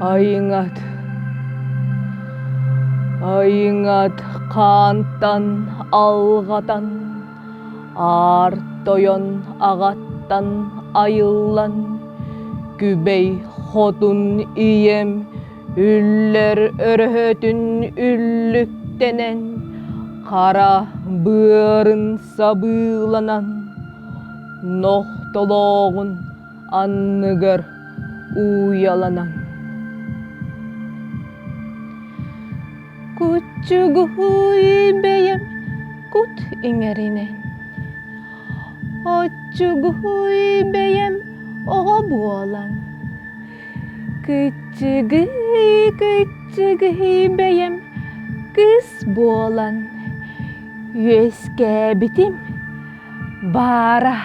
Айыҥат, айыҥат хаантан алҕатан, аар тойон аҕаттан айыллан, күбэй хотун ийэм Үллэр өрөһөтүн үллүктэнэн, хара быарын сабыыланан, нохтолооҕун анныгар уйаланан. Куччугуй бэйэм кут иҥэринэн, оччугуй бэйэм оҕо буолан, Кыччыгый, кыччыгый бэйэм кыыс буолан үөскээбитим баара.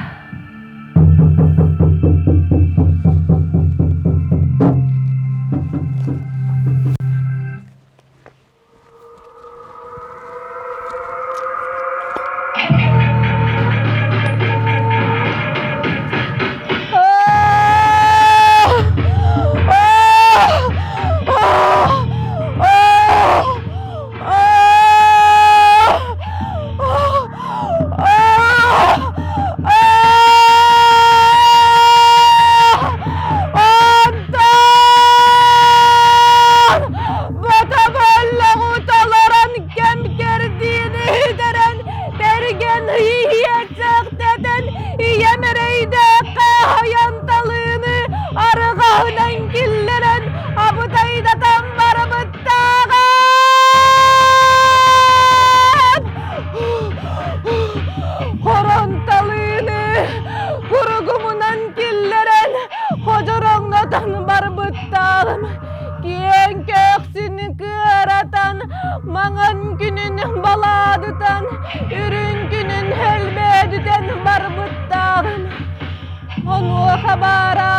Бөтөбөллөҕү толорон кэм кэрдиини иһитэрэн, тэргэн иһиэччэхтэтэн, ийэм эрэйдээххэ аһыйан талыыны арҕаһынан киллэрэн, абытайдатан барбыттааҕа. Хорон талыыны куругумунан киллэрэн, ходьороҥнотон барбыттааҕым. Киэҥ көхсүн кыаратан, маҥан күнүн балаадытан, үрүҥ күнүн өлбөөдүтэн барбыттааҕым. Онуоха баара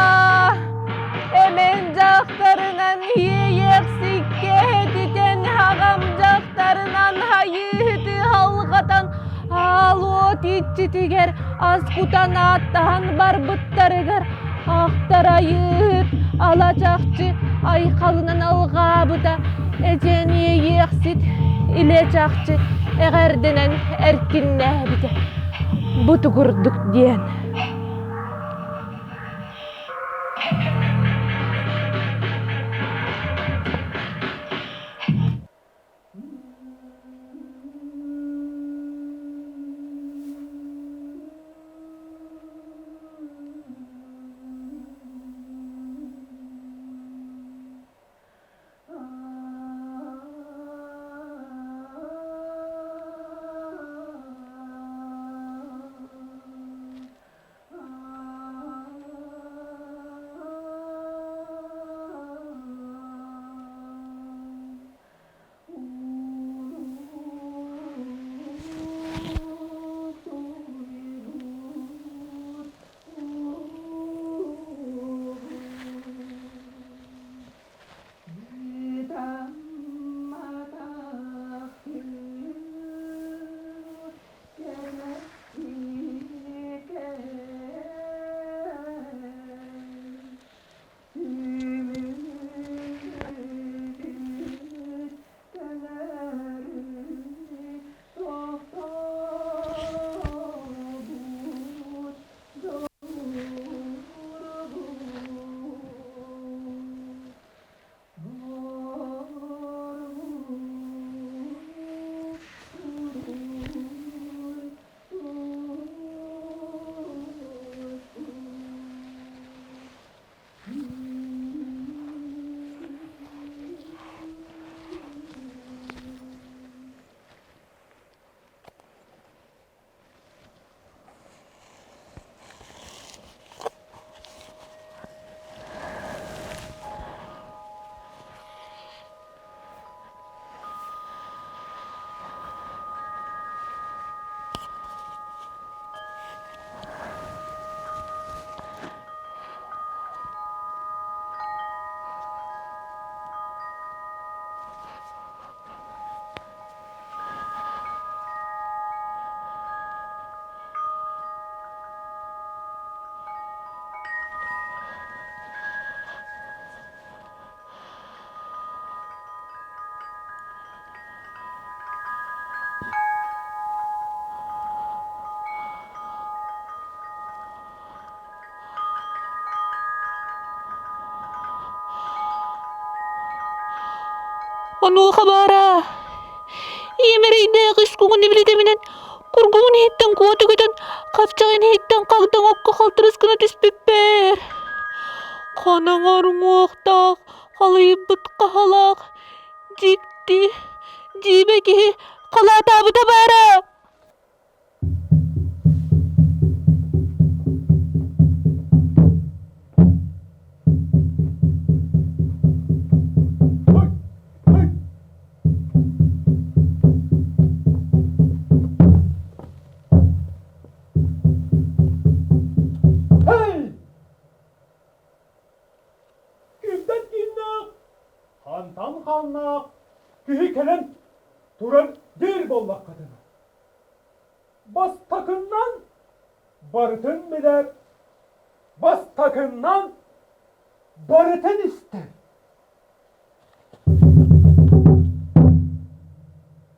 эмэн дьахтарынан иэйиэхсиккэ этитэн, аҕам дьахтарынан хайыыһыты халҕатан, аалуот иччитигэр ас кутан ааттаһан барбыттарыгар Ахтар айыыһыт ала чахчы айхалынан алҕаабыта, эдьэн иэйиэхсит илэ чахчы эҕэрдэнэн эркиннээбитэ. Бу тугурдук диэн. Онуоха баара, ийэм эрэйдээх үс куҥун ибилитэминэн кургугун иһиттэн куота көтөн, хапчаҕын иһиттэн хагдаҥ окко халтырыс гына түспүппэр. Ханаҥар уҥуохтаах, халыйбыт хаһалаах, дьикти, дьиибэ киһи халаатаабыта баара. Кимтэн кииннээх, хантан хааннаах киһи кэлэн туран диир буоллаххытына, бастакыннан барытын билэр, бастакыннан барытын истэр.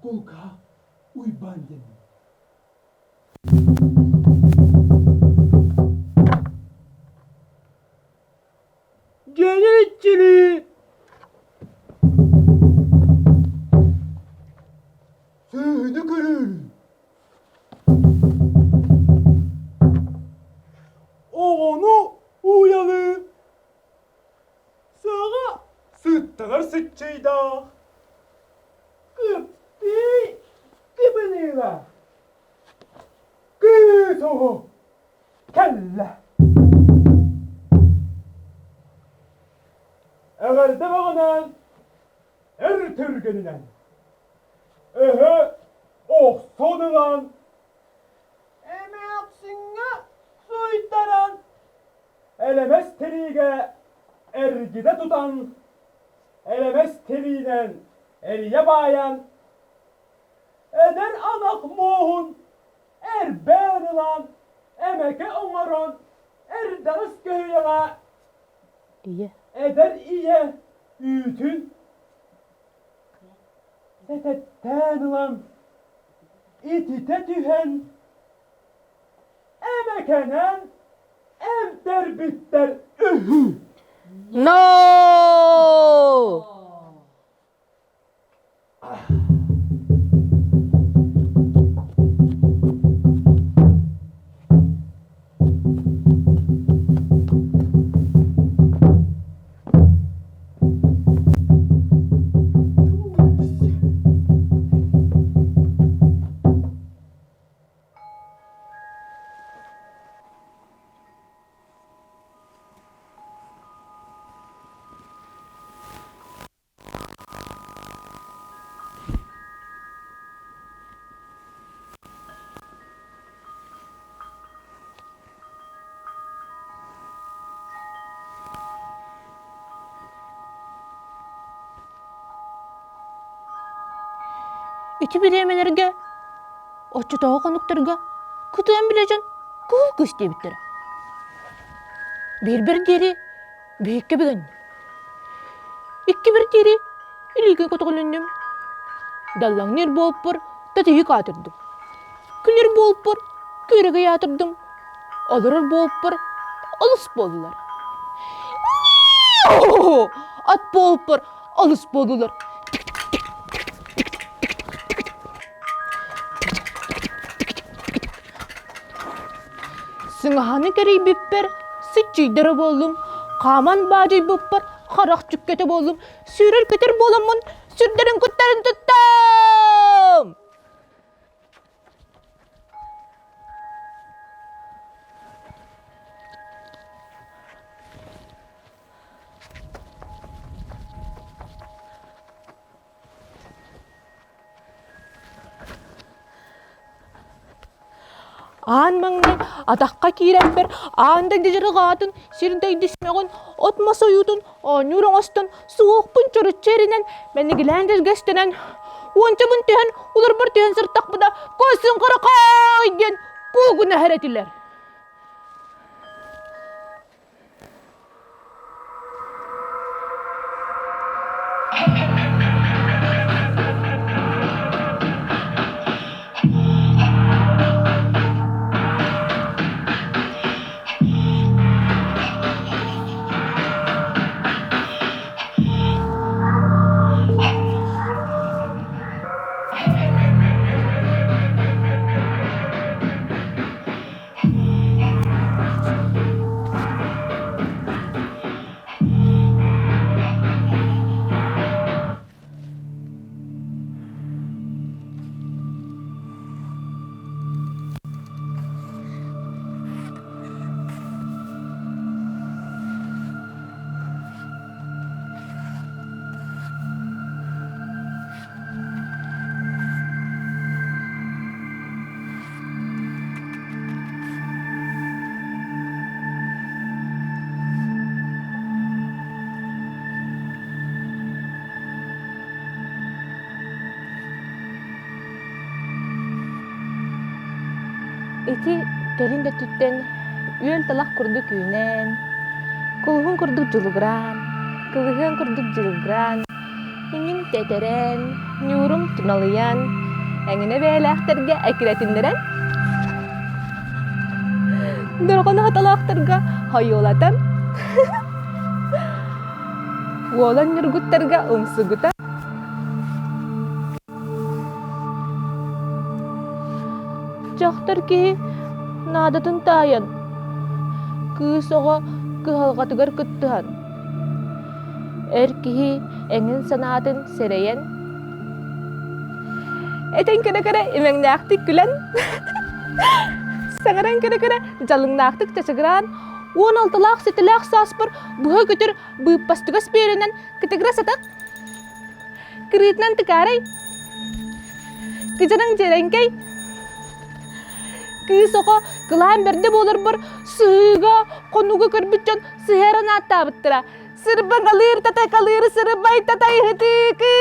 Кулгаах Уйбаан диэн. Дьиэни иччилии Сүүһүнү көрүүрүү Оҕону уйалыы Сыаҕа сыттанар сыччыйдаах Кыптый кыбыныылаах Кыыс оҕо кэллэ. Эҕэрдэ баҕанан, эр түргэнинэн, өһө охсон ылан, эмээхсиҥҥэ суйтаран, элэмэс тириигэ эргитэ тутан, элэмэс тириинэн эрийэ баайан, эдэр анах муоһун эрбээн ылан, эмэкэ оҥорон, эрдэҕэс көһүйэҕэ Ийэ. Эдэр ийэ үүтүн сэтэттээн ылан, ититэ түһэн, эмэкэнэн эмтэрбиттэр үһү. No! Ити бириэмэлэргэ, оччотооҕу хонуктарга кытыан билэ дьон кыһыл кыыс диэбиттэрэ. Биирбэр диэри биһиккэ бүгүн Иккибэр диэри илиигин көтөҕүлүннүм. Даллаҥныыр буолпар татыйык аатырдым. Күлэр буолпар күөрэгэй аатырдым. Олорор буолпар олус буоллулар. Ат буолпар алыс буоллулар. Сыҥаһаны кэрийбиппэр сыччыйдара буоллум, хааман баадьайбыппар харах чүккэтэ буоллум, сүүрэр-көтөр буоламмын сүрдэрин куттарын туттам! Аан маҥнай атахха киирэрбэр аан дойду дьарҕаатын, сир дойду симэҕин, от-мас ойуутун оонньуур оҥостон, суһуохпун чоруччу эринэн, мэнигилээн дэлгэстэнэн, уончабын түһэн, уларбар түһэн сыртахпына, «Косун харахай!» диэн куугунаһар этилэр. Ити кэлин да өттүттэн үөл талах курдук үүнэн, кулуһун курдук дьулугураан, кылыһыан курдук дьылыгыраан, иҥин тэтэрэн, ньуурум туналыйан, эҥинэ бэйэлээхтэргэ эккирэтиннэрэн, дорҕоно хаталаахтарга хойуолатан, уолан ньургуттарга умсугутан, Дьахтар киһи наадатын таайан, кыыс оҕо кыһалҕатыгар кыттыһан, эр киһи эҥин санаатын сэрэйэн, этэн кэрэ-кэрэ имэҥнээхтик күлэн, саҥаран кэрэ-кэрэ дьалыҥнаахтык чачыгыраан, 16-лаах сэтэлээх сааспар быһа көтөр быыппастыгас биэрэнэн кытыгырас атах Кырыытынан тыкаарай, кыдьараҥ дьиэрэҥкэй, кыыс оҕо кылаан бэрдэ буоларбар сыһыыга, хонууга көрбүт дьон сыһыаран ааттаабыттара. Сырбаҥалыыр татакалыыр сырыбай татайһытыы кыыс.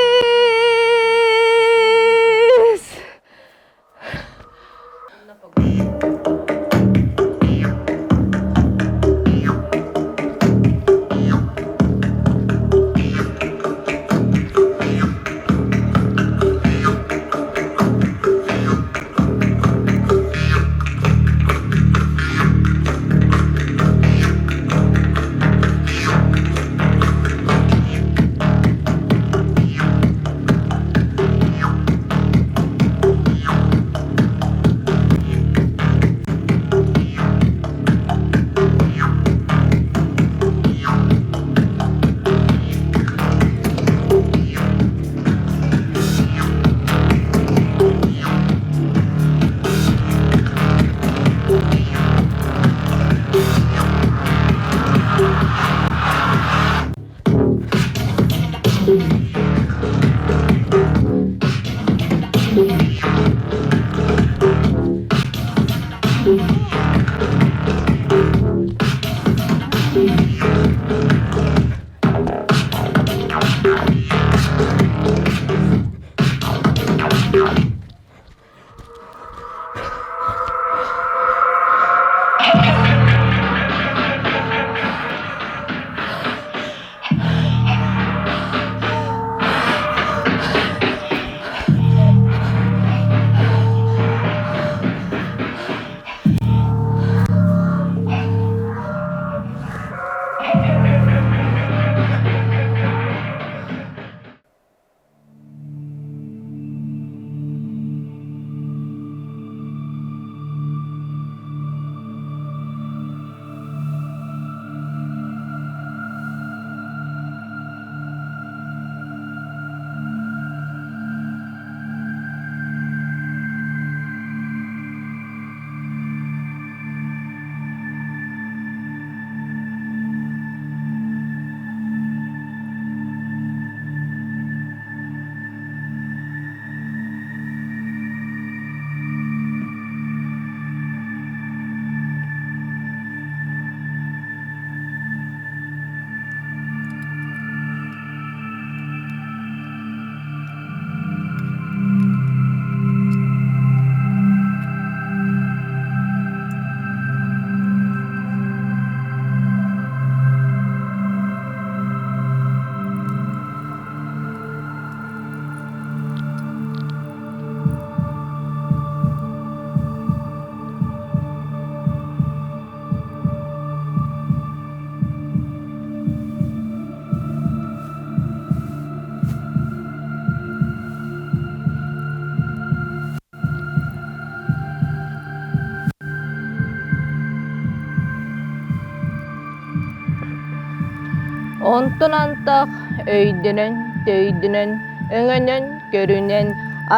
Онтон антах өйдөнөн, төйдөнөн, өҥөнөн, көрүнэн,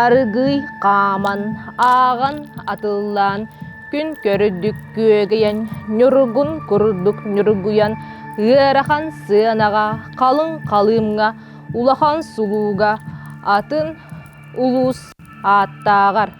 арыгый хааман, ааҕан, атыллаан, күн көрүдүк күөгэйэн, ньургун курдук ньургуйан, ыарахан сыанаҕа, халыҥ халыымҥа, улахан сулууга, атын улуус ааттааҕар.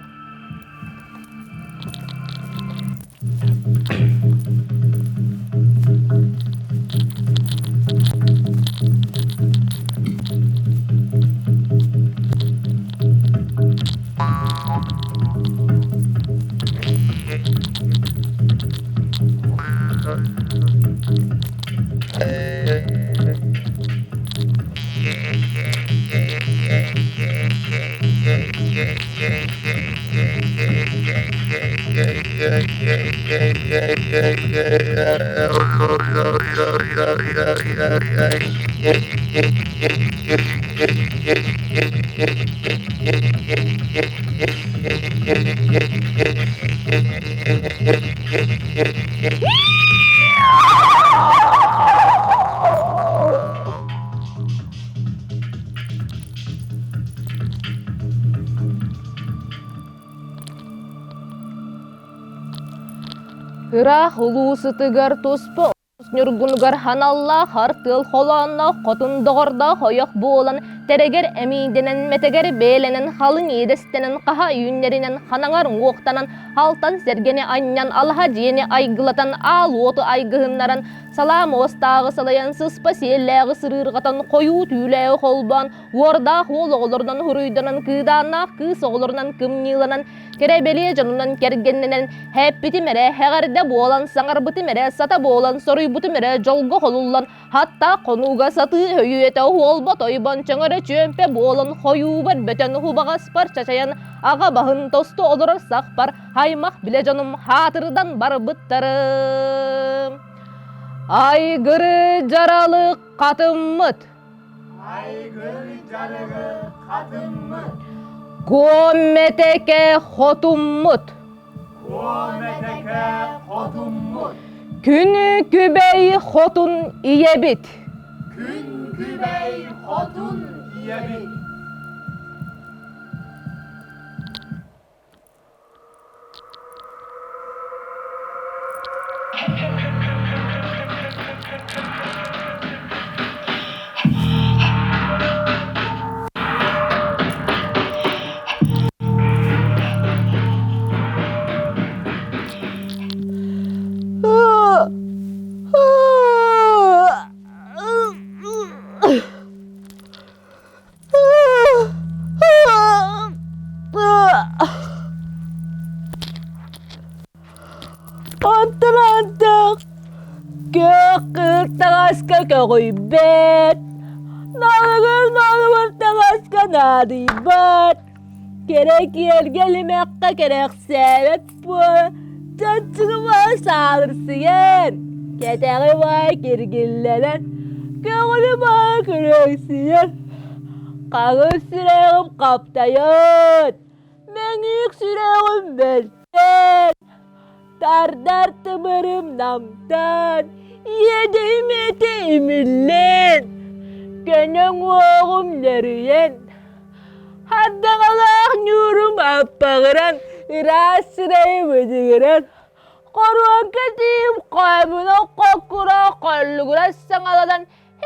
Ыраах улуус ытыгар туспа Ньургунугар аналлаах артыал холоонноох хотун доҕордоох ойох буолан тэрэгэр эмиийдэнэн мэтэгэр бээлэнэн халыҥ иэдэстэнэн хаһа үүннэринэн ханаҥар уҥуохтанан алтан сэргэни анньан алаһа дьиэни айгылатан аал уоту айгыһыннаран салаа муостааҕы салайан сыспа сиэллээҕи сырыырҕатан хойуу түүлээҕи холбоон уордаах уол оҕолорунан уруйданан кыыдааннаах кыыс оҕолорунан кымньыыланан кэрэ-бэлиэ дьонунан кэргэннэнэн һээппитим эрэ һэҕэрдэ буолан саҥарбытым эрэ сата буолан соруйбутум эрэ дьолго холуллан хаттаах хонууга сатыы өйүөтэ уолба тойбон чөҥөрө чүөмпэ буолан хойуубар бөтөн убаҕаспар чачайан аҕа баһын тосту олорор сахпар аймах билэ дьонум хаатырдан барбыттарым айгыры дьаралы хатыммыт Айгыр дьарыгы хатыммыт. Куоммэтэкэ хотуммут. Куомэтэкэ хотуммут. Күн күбэй хотун ийэбит. Күн күбэй хотун ийэбит. Онтон антах күөх кыыл таҥаска көҕүйбэт, налыгыр-налыгыр таҥаска наадыйбат, кэрэ киэргэл имэххэ кэрэхсээбэт буола чаччыгыма саалырсыйар, кэтэҕи баай киргиллэнэн, көҕүлү баай күрөҥсүйэр, хаҥас сүрэҕим хаптайан, мэҥиик сүрэҕим бэртэн, тардар тымырым намтаан, иэдэйим этэ имиллэн, көнө уҥуоҕум нөрүйэн, Хардаҕалаах ньуурум аппаҕыран, ыраас сирэйим ыдьыгыран, хоруоҥка тиим хоймуна хоккура холлугурас саҥаланан,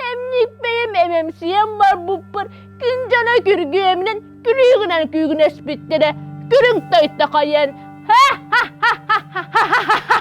эмньикпэйим эмэмсийэн барбыппар күн дьоно күргүөмүнэн күлүүгүнэн күүгүнэспиттэрэ, күрүҥ тойтохойон ха-ха-ха-ха-ха-ха-ха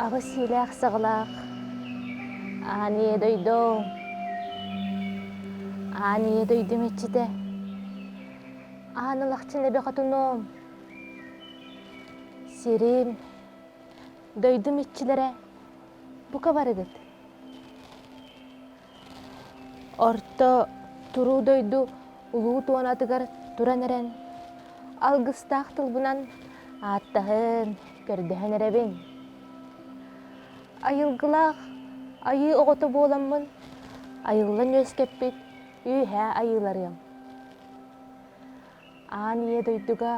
Аҕыс иилээх-саҕалаах Аан ийэ дойдум, Аан ийэ дойдум иччитэ, Аан Алахчын эбэ хотунум, Сирим, дойдум иччилэрэ бука барыгыт. Орто туруу дойду улуу туонатыгар туран эрэн, алгыстаах тылбынан ааттаһын, көрдөһөн эрэбин. Айылгылаах айыы оҕото буоламмын, айыллан үөскэппит үөһээ айыыларыам. Аан ийэ дойдуга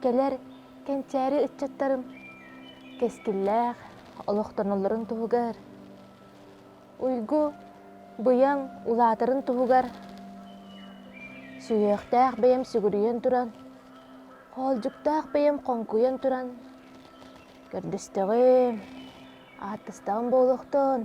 кэлэр кэнчээри ыччаттарым кэскиллээх олохтоноллорун туһугар Уйгу быйаҥ улаатарын туһугар сүһүөхтээх бэйэм сүгүрүйэн туран, хоолдьуктаах бэйэм хоҥкуйан туран көрдөстөҕүм, ааттастаҕым буолуохтун.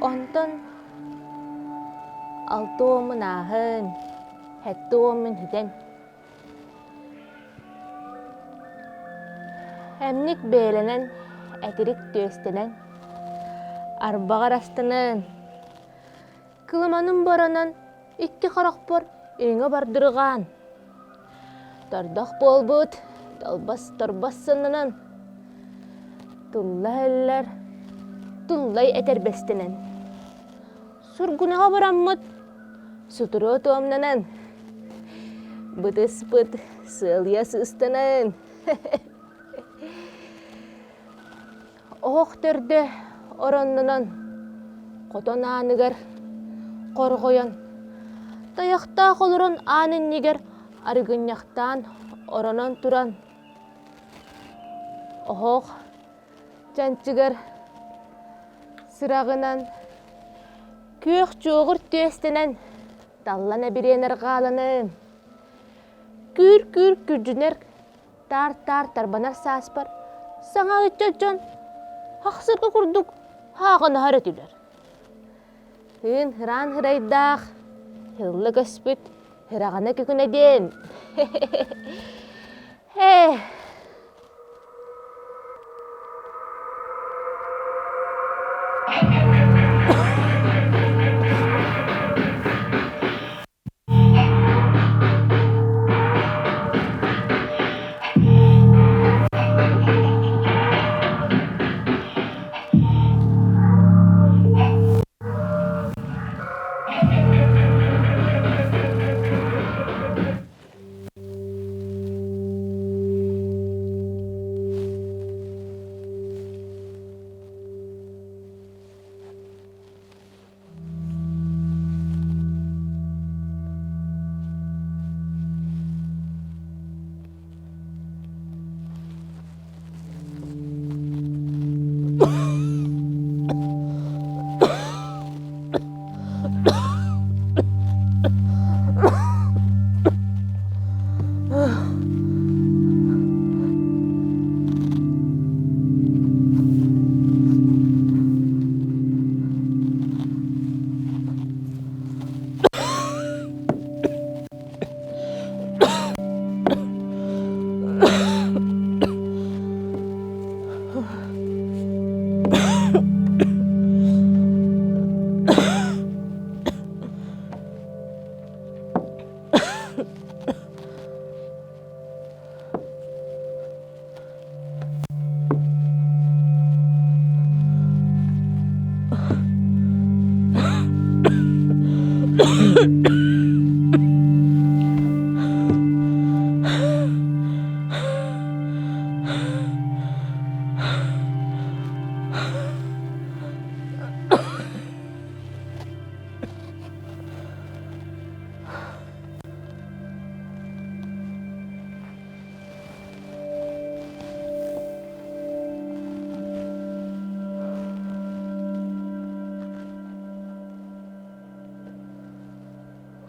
Онтон алта уоммун ааһын, сэттэ уоммун ситэн Эмник бэйэлэнэн, этирик түөстэнэн, арбаҕар астынан, кылыманым боронон икки харахпар иҥэ бардырҕаан, тордох буолбут толбос торбос сананан, тулла иһиллэр туллай этэрбэстэнэн, сургунаҕа бараммыт сутуруо туомнанан, бытыспыт сыалыйа сыыстанан Оһох төрдө ороннонон, хотон ааныгар хорҕойон, тайахтаах олорон аан иннигэр арыгынньахтаан оронон туран, оһох чанчыгар сыраҕынан күөх чуоҕур түөстэнэн таллан эбириэн арҕааланын, күүр-күүр күрдьүнэр Таар-таар тарбанар сааспар саҥа ыччат дьон хахсырга курдук хааҕынаһар этилэр. Тыын хыраан хырайдаах, һылла көспүт хыраҕана күкүнэ диэн. Ээ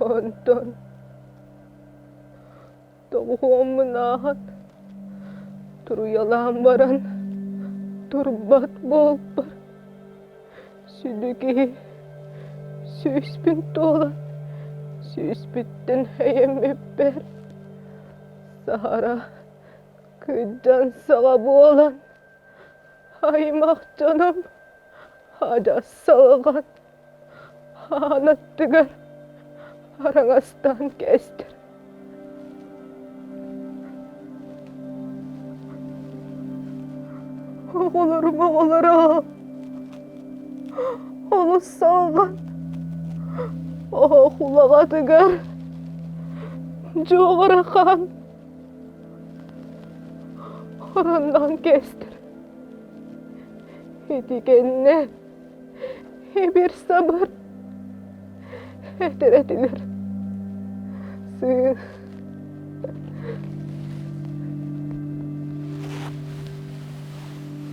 Онтон тоҕуһуоммун ааһан, туруйалаан баран турбат буолпар сүдү киһи сүүспүн туолан сүүспүттэн өйөммүппэр саһара кырдьан саҕа буолан аймах дьонум адьас салҕан аан аттыгар араҥастаан кээстэр. Оҕолорум оҕолоро олус салҕан оһох улаҕатыгар дьуоҕара хаан оронноон кээстэр. Ити кэннэ Ибир-сабыр этэр этилэр. Сыыр.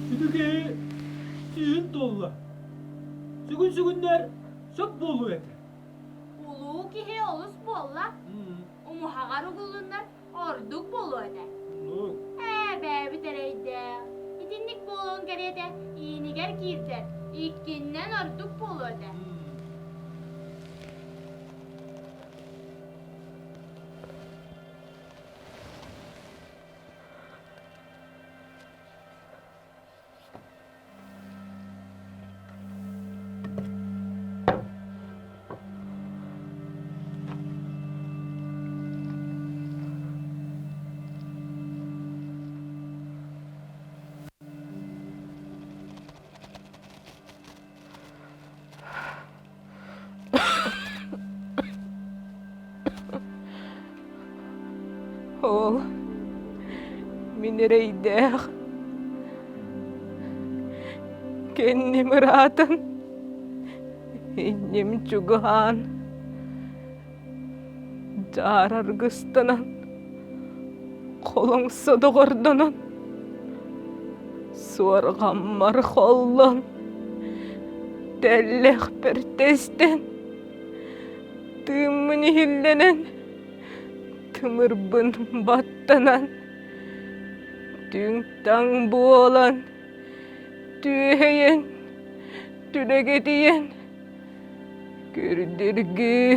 Сүдү киһи сүүһүн туолла. Сүгүн-сүгүннэр сөп буолуо этэ. Улуу киһи олус буолла. Умуһаҕар угуллуннар ордук буолуо этэ. Ээ, бэйэбит эрэйдээх. Итинник буолуон кэриэтэ иинигэр киирдэр, иккиннэн ордук буолуо этэ. Ол мин эрэйдээх кэнним ыраатан, инним чугаһаан, дьаар аргыстанан, холоҥсо доҕордонон, суорҕаммар холлон, тэллэхпэр тэстэн, тыыммын иһиллэнэн, тымырбын баттанан, түҥ-таҥ буолан, түөһэйэн, түлэгэтийэн, күрдүргүү,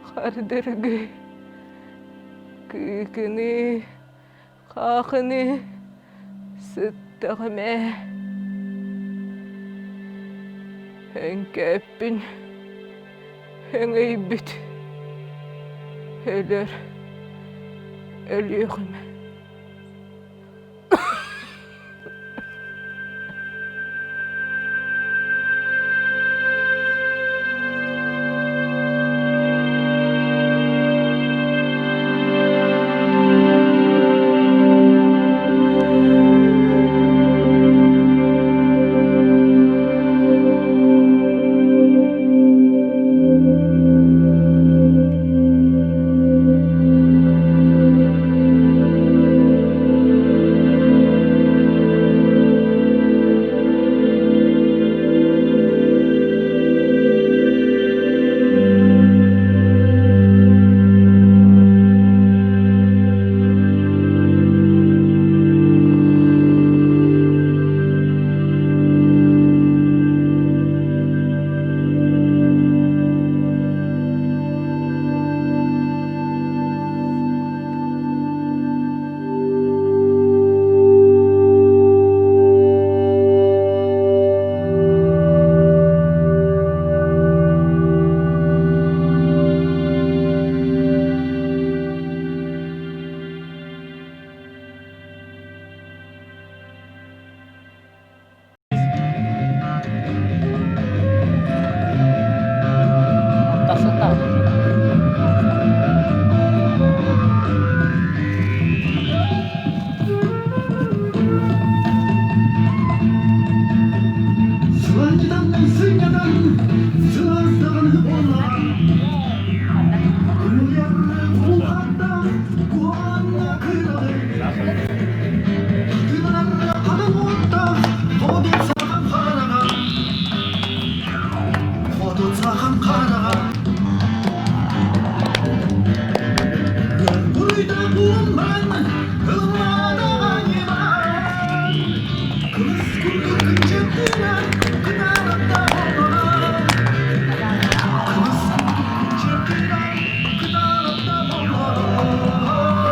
хардыргыы, кыыкыныы, хаахыныы сыттаҕым ээ. Өҥкөөппүн өҥөйбүт өлөр өлүөҕүм. Буруйдаах буоллаҕына.